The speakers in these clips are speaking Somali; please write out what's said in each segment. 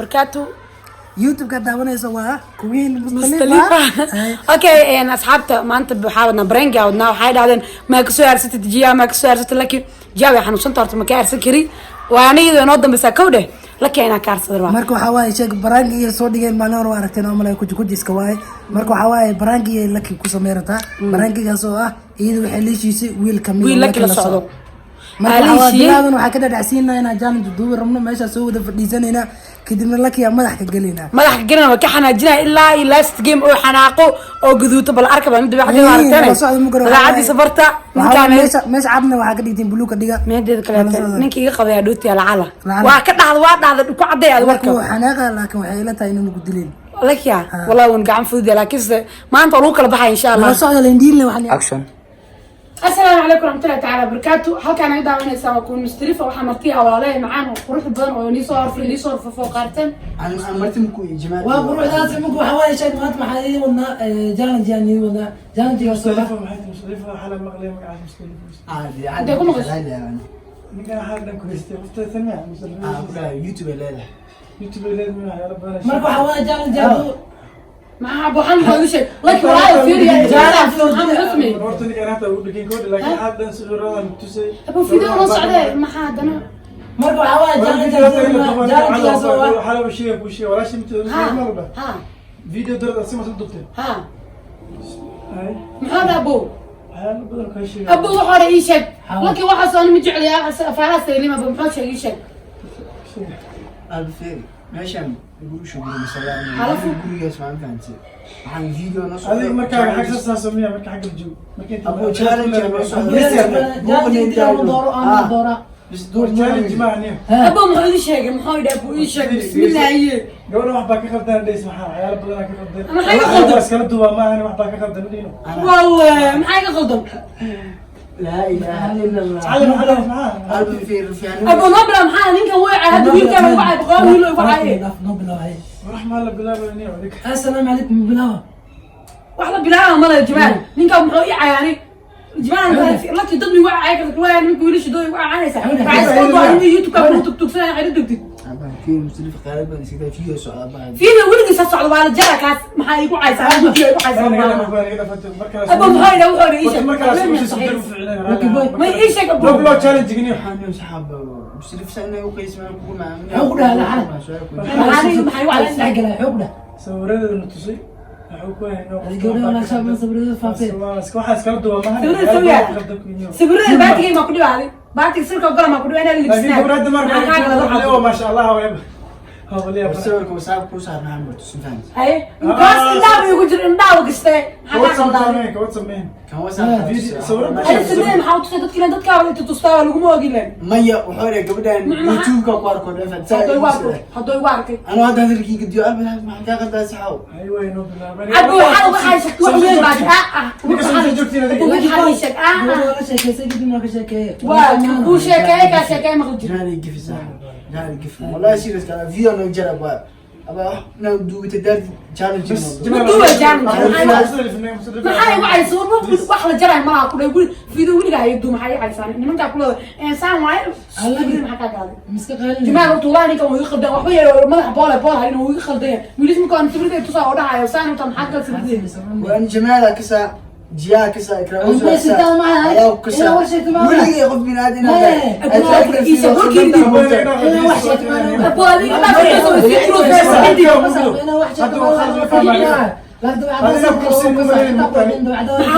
Wabarakaatu. YouTube-ka daawanaysa waa Queen Mustalifa. Mustalifa. Okay, asxaabta, maanta waxaa wadnaa prank-ga wadnaa. Waxay dhahdeen, "Maa kasoo aarsatid Jiya? Maa kasoo aarsatid?" Laakiin Jiya way xanuunsanta, horta ma ka aarsan kari. Waa aniga inoo dambeysaa kow dheh. Laki inaan ka aarsada rabaa. Marka waxaa waaye, sheeg, prank-gii soo dhigeen maalin hore waa aragteen oo malay kuji kujiska waaye. Marka waxaa waaye, prank-gii Laki ku samey rabtaa, prank-gigaas oo ah iyada waxay leeshiisay wiil kamid wiil Laki la socdo. Marka waxaa waaye, Aa, leeshiiyey. Bilaadan waxaa ka dhadhacsiinaa inaan challenge duubi rabno, meeshaa soo wada fadhiisanaynaa, kadibna Lakiyaa madax ka gelaynaa. Madaxa ka gelina, waa ka xanaajinaya ilaa iyo last game oo xanaaqo oo gaduuto. Bal arka baa midda Ee, aragteen. la socda mugaro. Dabeecadiisa barta Waxaa waaye, ninkaan. Meesha cadna waxaa ka dhigtiin buluug ka dhiga. Meedeeda kaleete, ninka iga qabay adhooti lacala. Lacala. Waa ka dhacda, waa dhacda, ku cadday aad Marka warka. wuu xanaaqa, laakiin waxay ila tahay inuu nagu dileen. Lakiya wallahi wan gacan fudud, laakiinse maanta waa lagu kala baxaya, insha Allah. La socda lindhiinle waxaan. Action. Asalaamu calaykum waraxmatullahi tacaala wabarakaatu. Halkaan naga daawanaysaa waa Queen Mustalifa. Waxaa marti ah walaalahay macaan oo qurux badan oo nii soo horfur, nii soo horfafo qaarteen. Waa quruxdaas. Iminku waxaa waaye, sheeg, maanta maxaa ii wadnaa? Challenge aan ii wadnaa, challenge-gaas oo ah Mustalifa maxay tahay? Mustalifa waxaa la maqlay magacaas Mustalifa. Intee ku maqashay? Ninkan waxaa dhan ku haystay qofta tan ma Mustalifa. YouTube leedahay. YouTube ay leedahay, waxyaalo badan. Marka waxaa waaye challenge hadduu Maxaa buuxan? Maxaa igu sheeg laki walaalahay, fiiriya, maxaa muxuu sameeyey? Horta ninkan hata ugu dhigin koodhi, laakiin waxaa dhan sawiradan tusay. Abu video noo socdee, maxaa haddana? Marka waxaa waaye challenge challenge-gaas oo ah Waxaa la sheegay, ku sheegay walaashii mid ma la Ha. video darad asima soo dubtay. Ha. Hay. Maxaa dha abo? Waxyaalo badan ka sheegay. Abo, wax hore ii sheeg. Laki waxaas oo ma jecliya afaaraha saylima. Abo, muxuu sheeg? Ii sheeg. Alfeeri meeshan guri shuguri Halafu. gurigaas maan fahanti, waxaan video noo socdo. Adiga markaa xag saas sameeya, marka xagga joog marka inta Abu, challenge noo socdo. Challenge aan dooro, aan doora. Bis door. Challenge ma ahniyo. Abo, muxuu ii sheegay? Muxuu idhaa? Abo, ii sheeg, bismillaahi. Gabadha wax baa ka qaldan dhays, maxaa waxyaalo badan ka qaldan. Maxay ka qaldan? Waa iskala duubaa, ma ahani wax baa ka qaldan dhino. Wallahi, maxay ka qaldan? Laa ilaaha ila Allah. Cali, maxaa dhays, maxaa? Alfeeri fiican. Abo, noo bilaa. Maxaa ninkan wacay hadda? Wiilkaan wacay, boqol wiil oo wacay. Noo bilaabay. Wax maa la bilaabay niyo adiga? Assalaamu calaykum, bilaaba. Wax la bilaaba mala. Jamaal, ninkan muxuu ii cayaanay? Jamaal, laki dad mi wacay kala waa ninka wiilasha doo igu cayanaysa. Waxay iska duwaa in YouTube ka ku tugtugsanaya xidhi dugtid. Fiir Mustalifa, qaalad badan iska daa, video socda baa. Fiida weligiisa socda, waa la jara kaas. Maxaa igu caysaa? Wiilkii igu caysaa. Abo, muxuu idhaa? Wuxuu idhaa, ii sheeg. Ma ii sheeg, abo. Waxaan saxaab Mustalifa sa inay u qiismaan kugu maamul. Xoog dhaha, la xalay. Maxay igu caysaa? Dhex galay, xoog dhah. Sawiradeeda na tusay, waxuu ku haynoo. Gabadha walaashaa ma sawirada faafeen? Waxaa iskala duubaa maahan. Sawirada sawiyaa. Sawirada baatigay maa ku dhibaaday? Baatiga sirka ogola maa ku dhibaa inaa laakiin libisnaa? gabadha hadda marka oo maasha Allah wayba hawliya. Sawirka WhatsApp ku saarnaa ma tusin, fahanti? Haye, kaas indhaaba igu jira, indhaaba gastee. Maxaa kaa qaldaaday? Kawad sameyn. Kan WhatsApp. Haye, sawirada maxaa u tusay dadka? Ilan dadkaa inta tustaa waa laguma ogin. Maya, wuxuu yidhi gabadhan YouTube-ka ku arko dhan. Hadduu igu arko, hadduu igu arkay. Anuu hadda hadalkii gediyo, alba maxaa kaa qaldaa, saxaw? Hay, way noo bilaabay. Abo, waxaa waxaa sheegtay wax weyn baa ah ah. Ninka soo joogtiin adiga. Abo, waxaa ii sheeg ah ah. Gabadha wala sheekeysay, kadibna ka sheekeeye. Waa kuu sheekeeye, kaa sheekeeye maqli jiro. Jinaali gifi, saxaw, jinaali gifi, wallahi serious kala video noo jara baa aba inaan duubita daarti challenge. Ma duuba challenge. Maxaa igu caysa? Wax la jaraay malaha ku dhay guri video weligaa hayo duu. Maxaa ii caysaan nimankaa kulooda saan waaye? Maxaa kaa gaaday? Miska qaalin. Jamaal, horta wallahi ninkan wuu iga qaldan. Waxba yar madaxa boole bool hayn, wuu iga qaldan. Wiilis marka aan sawirada tusaa oo dhahayo saan inta maxaa kala sawirada? Waan jamaala kasa, jiyaa kasa, ikraa. Aan ku sitaa maaha. Inaa war sheegto maaha. Weligay qof biniaadan. Abo, adiga Inaa wax sheegto maaha. Maxaa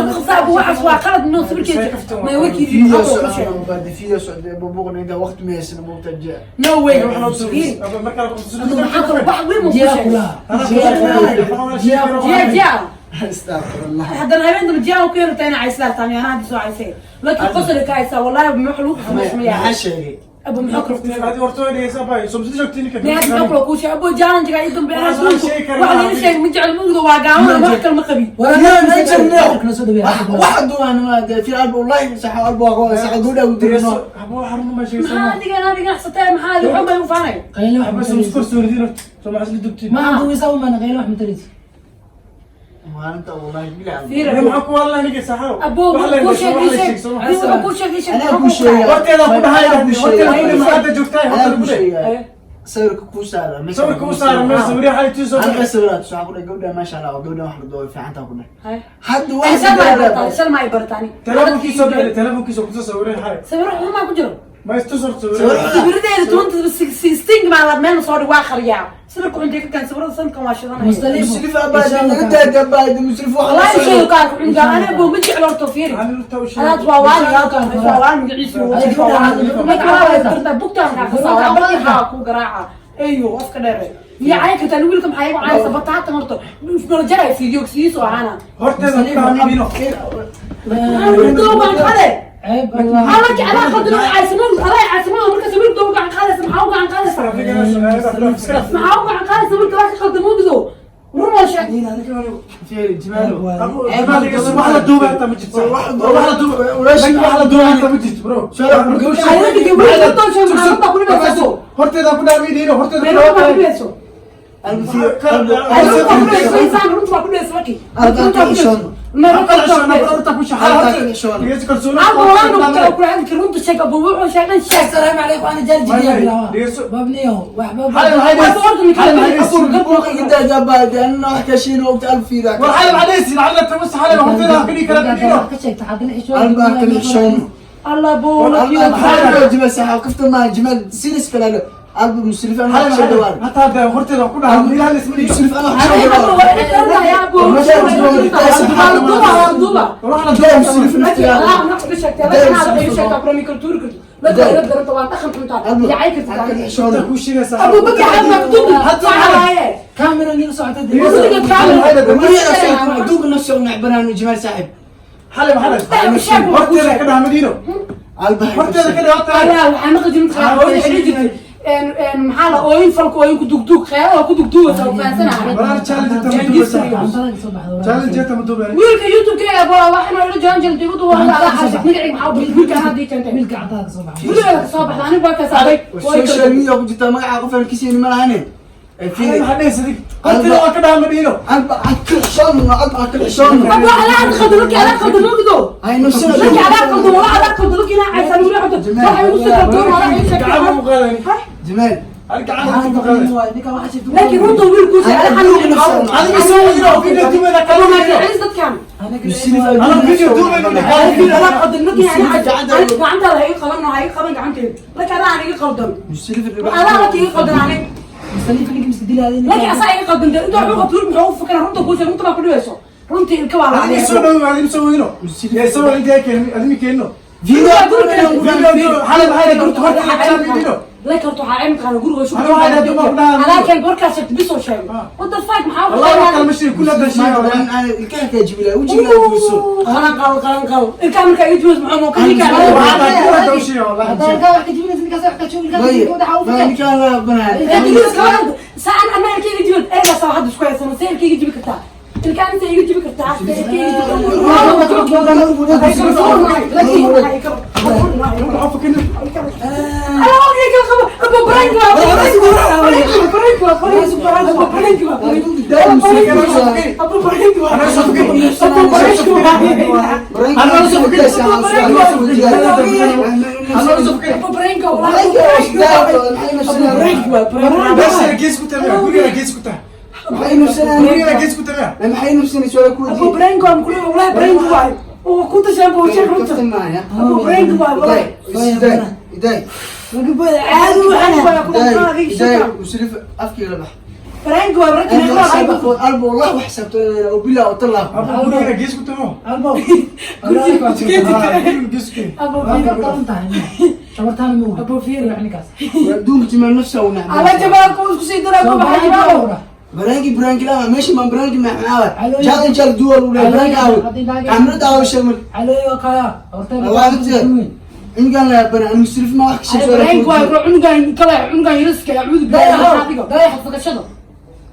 ku qabsaa, abo? Waxaas waa qalad inuu sawirkeeda may warkiisa. Video socda, video socda, bubuqna inta waqti ma haysan moogta. No way. Maxaa kale wax weyn ma ku sheegay? Jiya jiya. Astaqfirullah. Haddana habeen dambe jiyaa ku yartaa inaa caysaa taami, anaa hadda soo caysay. Laakiin qosol ka haysaa, wallahi ma wax lagu xasuusmayaa. Maxaa sheegay? Abo, maxaa kale ne hadda maxaa kale kuu sheegay, abo? Challenge-ga ii dambe anaa adduunku wax laga sheegay ma jecel mugdo, waa gaamada, wax kale ma qabi. Wax duwan fi alba, wallahi sax alba waa sax gabadha u dirno. Maxaa adiga anaa ganacsatee? Maxaa adiga xun bay u faanay? Ma duwisa uma qaylo wax matalisi. Maalinta wallahi bilaa. Fiir, abo, wuxuu kuu sheegay, ii sheeg. Wuxuu kuu sheegay, ii sheeg. Anaa kuu sheegay. Horteeda ku dhahay. Anaa kuu sheegay. Horteeda ku dhahay. Hadda joogtahay, Anaa horteeda kuu ku dhahay. sheegay. Sawirka kuu saaran meesha. Sawirka u saaran meel sawiryaha xalay tii soo Halka sawiraad soo ku dhahay gabdha, maasha Allah, oo gabdha wax la doo fiican taa ku dhahay. Hadda wax Salma ay bartaan, Salma ay bartaan. Telefonkiisa bixi, telefonkiisa kusoo sawiray xalay. Sawiro xumaa ku jiro. Ma istus horta Sawir sawirada. Sawiradeeda 2016 baa la meel soo dhig, waa qariyaa. Sawirka intee ka kan sawirada sanadkan waa shidanaya. Mustalifo. Muslifa abaa naga daada abaa muslifa wax. Wallahi sheego kaarka cunga aniga buu ma jeclo horta fiiri. Anaad waa waali waa waali magaciisa waa waali. Marka waa kartaa bugtaan ka qasaa balka ku garaaca. Ayo afka dheer. Miya cay kartaa wiilka, maxay igu caaysa bataatan horta. Nala jaray video siiso ahaana. Horteeda ku dhaha. Doo baan qade. Ceeb Allah. Halka ala qadro caysmo ala caysmo marka sawir doo gacan qaadaysa, maxaa u gacan qaadaysa? Maxaa u gacan qaadaysa marka wax qaldamo gido? Run waa sheeg. Fiiri Jimaalo. Wax la duuba hata ma jirto. Wax la duuba, wax la duuba hata ma jirto, bro. Horteeda ku dhaha midiino, horteeda ku dhaha. Albu fiiri. Runta waa ku dhibeysa markii. Runta sheeg abu, wuxuu sheegan sheeg. Asalaamu calaykum, ana jaal jidiya bilaaba. Babniyo waxba. Buuqa iga daada abaa anna wax ka shiin waqti albu fiiri. والحالة معليش لعل تمس حالة هورتيدا كلي كلام دينو. Ka sheegta xagna xishood. Albu akal xishoon. Allah buu. Albu jimaal saxa kafta ma jimaal serious kala albu muslifa ana wax sheego. حتى هذا هورتيدا ku dhaha ilaa isma dhigo. Muslifa ana wax sheego. Ruuxna Daa muslifa naftiga. ku sheegaysaa. أبو بكر حد مكتوب Kaamira niga socota. Aduunka nafsi u necbanaano jimaal saaxib. حالة حالة horteeda ka dhaha madiino. Alba Horteeda ka dhaha tahay. لا waxaa maqli jirin maxaa la ooyin falka ooyin ku dugdug khayalaha ku dugduga soo fahansanahay. Walaal challenge ta ma duuba. Challenge ta ma duuba. Wiilka youtube-ka baa waxna ila jaanjal dib u duwa ala xashik magacayga maxaa u bixi wiilka hadii keentay Wiilka caddaanka soo baxay. Wiilka soo baxda aniga waa ka saabay. Social media ku jirta magaca qof aan kisiin ma lahane. Fiiri maxaa dhahaysa? Horteeda waa ka dhaha madiino. Alba akal xishoon, alba akal xishoon. أبو على قدرك على قدرك دو Ay nafsi. لك على قدر ولا على قدرك ina عيسى ولا عبد waxa igu soo doon wala عيسى. Gacan u qaadani. Jimaal. Gacan u qaadani. Ninka waxaa sheegtay. لكن runta wiilku على xanuun. Adiga soo wadino video duubada kala أبو ما madiino. عز dadkan. Ana video duubada أنا قدر لك يعني gacantaada ha iga qaban, ha iga qaban gacanteeda laka adaa aan iga qaldan, adaa laka iga qaldan ani. Mustalifo ninka miska dilaaday. Laakiin asaa iga qaldan dee intuu wuxuu qabto muxuu u fikraa runta kuu sheeg, runta baa ku dhibayso, runtii ilka waa la Adiga soo dhawo, adiga soo wadino. Yaa soo wadin keen, adiga keeno. Video. Video xalay maxay gurtu horteeda ka dhaha madiino. Laakiin horta waxaa cilmi qaada guriga shub. Ana waxaa dhahay dumar ku dhahaa. Adaa keen warkaas sheegtay bisoo sheegay. What the fuck, maxaa u والله ما كان مشي كل هذا الشيء. Ilkaha kaa jibila wejiga guuso. Qalan qal qalan qal ilkaha markaa iga jibis maxaa moo ka هذا الشيء والله. Haddaa ilkaha wax ka jibinaysa, ninkaas wax ka jibin, ilkaha ka jibin, waxa u fikir. Ninkaan la banaa. Saan anaa ilkayga jibin ereygaas hadda isku haysano see ilkayga jibi kartaa, ilkaha inta iga jibi kartaa, ilkayga jibi. بس gees ku tagaa guriga, gees ku tagaa guriga, gees ku tagaa. Maxay nafsanaysa wala ku أبو برينكو أم كله والله برينكو واي وكنت شايفه وشيخ رنت أبو برينكو واي والله. Idaay. Marka booda caadi u xanaa. Idaay idaay musrif afkii la bax. برينكو واي برينكو. Albo wallah wax xisabto oo bilaa oo talaa. Abu guriga gees ku tago. Albo. Guriga gees ku. أبو Waa qaban tahay. Tabartaan ma أبو فيري. Ninkaas. Adduunka jimaal nafsa u nacmay. على جبالك وسكسي درا أبو حجبه. Baraanki baraanki lama meesha maan baraanki maxaa challenge al dual u leeyahay baraanki aaw kamerada aaw sheegmar. Calooyo kaya. Horta. Wallahi inkaan la bana musrif ma wax ka برينكو واي عنقان كلا عنقان يرسك أعوذ بالله ضايع فكشده.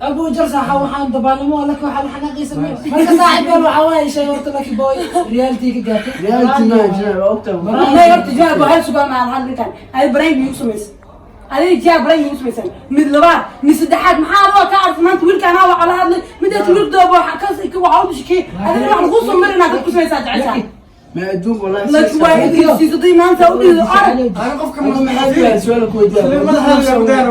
Abu jar saaxa waxaan dabaalnimo laki waxaan xanaaqaysa marka saaxiibkan waxaa waaye shay horta lucky boy reality ka gaartay. Reality ma jira ogta. ما يرت جاب هل سؤال مع الحل كان هاي برينك يوسف adiga jaa brain igu samaysan mid labaad mid saddexaad, maxaa adoo ka arka maanta wiilka anaa waa la hadlay midaas wiil doobo waxa ka waxa u bishkii adiga wax lagu soo marinaa dad ku samaysaa jeceshaa. Ma adduunka wallahi. Laakiin waa idin maanta u dhiido arag. Ana qofka Ma maxaa jira su'aal ku weydiiyaa?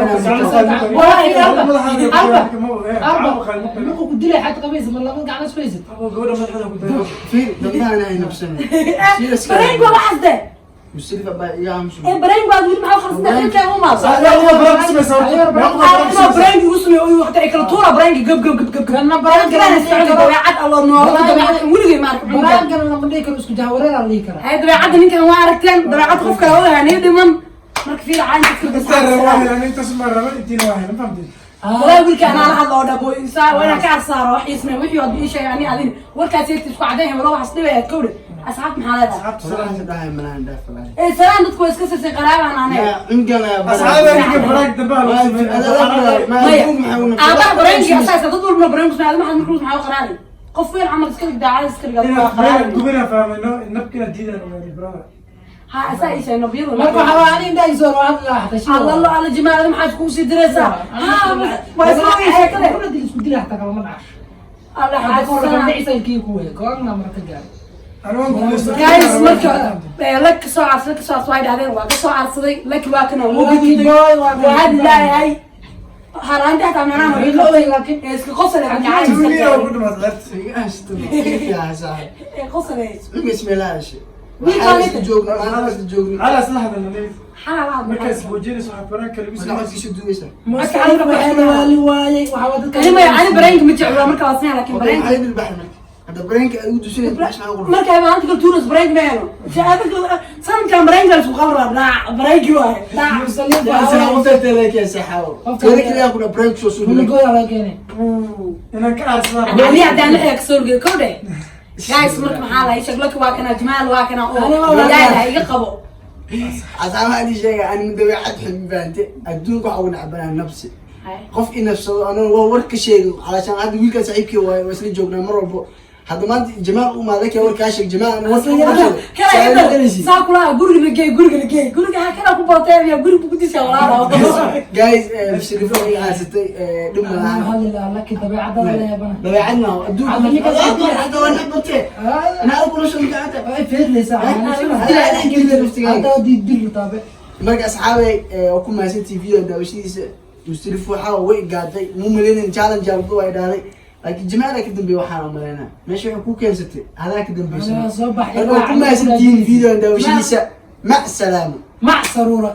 Markuu ku dilay xad qabaysa ma laba gacan isku haysid. Fiir, dadkaan ay nafsan. Serious. Bareenk waa waxaas de. Muslifa baa iga aamusan. Ee bareenk waa weli maxaa kharsanta xilka u maasa. Inuu bareenk ugu sameeyo oo waqti ay kala tuura bareenk gab gab gab gab. Kana bareenk kana socdo dabeecad Allah noolo dabeecad weligay ma arkin. Baraankana lama dhihi karo, isku jahawareer aa la dhihi karaa. Hay dabeecadda ninkan waa aragteen, dabeecad qof kale oo haanay dhiman. Marka fiir caanka والله wiilka anaa la hadlo oo dhabo isaa waa inaan ka arsaaro wax ismay wixii aad ii sheegay ani adin warkaas yeegta isku caddayn wala waxas dhibay aad kowdhe asxaab maxaa leedahay? Salaanta dhahay malahan dhaaf wallahi. Ee salaan dadku waa iska sirsan qaraabaan anay. Ma cungan ayaa Maya aabaha bareenkii asaasa dad walbana bareenku samay adama xad markuu maxaa u qaraari qof weyn camal iska dhig daacad iska dhig waa qaraari. Ha asaa ii sheegay nabiyadu. Marka waxaa waa ani indhaha isoo waa hadla xataa shii. Alla alla alla jimaacada maxaad kugu sii diraysaa? Ha waa isla ogay sheekade. Kuna dil isku dilay xataa kalama dhaca. Alla Hadda ka hor xaasana. dhicisa ilkii ku weey go'aanna marka gaar. Guys, marka lak kasoo caarsaday kasoo caarsaday way dhahdeen waa kasoo caarsaday laki waa kana wuu Lucky gaduuday. boy waa Waa hadlaayahay haraanti xataa macnaha Way la oday laakiin iska qosol ee Iga aamusan. Yaa saaxiib. qosol Cunga ismeelaashe. Waxaa isla joognaa, maanta isla joognaa. xalaa. Marka codkiisa duugaysaa. Mustafa waxaa la waali waayey waxaa waa dadka. Ani ma ani bareenka ma jeclo marka waa sinaa laakiin Okay, bareenka maxay bilbaxay marka? Hadda bareenka ay ugu tusinaysa meesha aan qurxo. Marka ay maanta kala tuuras bareenka ma helo sanadkan bareenka la isku qabraa dhaac bareenki waaye dhaac. Mursaliinta Yaa saaxiib, qofta teleekiya saaxiib. Teeda kaliya ku dhaa bareenka soo suubi. Huligooda laga keenay. Ani haddaan la eeg soo geeyo kowdhe. Guys, marka maxaa la sheeg laki waa kana jamaal waa kana oo ilaahay iga qabo. Asxaabaha aan ii sheegay, ani dabeecad xun baante. Adduunka waxa ugu nacbanaa nafsi. Qof i nafsado anana waa war ka sheegay calaashaan hadda wiilkan saaxiibkii waaye, waa isla joognaa mar walbo. Hadda maanta Jamaal u imaaday kee war kaa sheeg Jamaal ana war ka sheegay. Kala saa kula guriga la geey, guriga la geey, guriga ha kala ku bartay ya guriga ku disha walaalo. Guys, Shariifo way aarsatay, dhib ma lahan. Alhamdulillah laki dabeecadada la yaabana. Dabeecadna adduunka Hadda ninka hadda waa nacbantee. Anaa kula soo gacanta. Way feedlaysaa. Hadda Hadda diid dil taabe. Marka asxaabay, waa ku mahadsantihiin video daawashadiisa. Mustalif waxaa way gaaday muu maleynayn challenge aan ku ay dhahday, laakiin Jamaala ka dambeeyay waxaan u malaynaa meesha waxay ku keensatay hadaa ka dambeysay. Soo baxay. Marka waa ku mahadsantihiin video daawashadiisa, mac salaama. Mac saruura.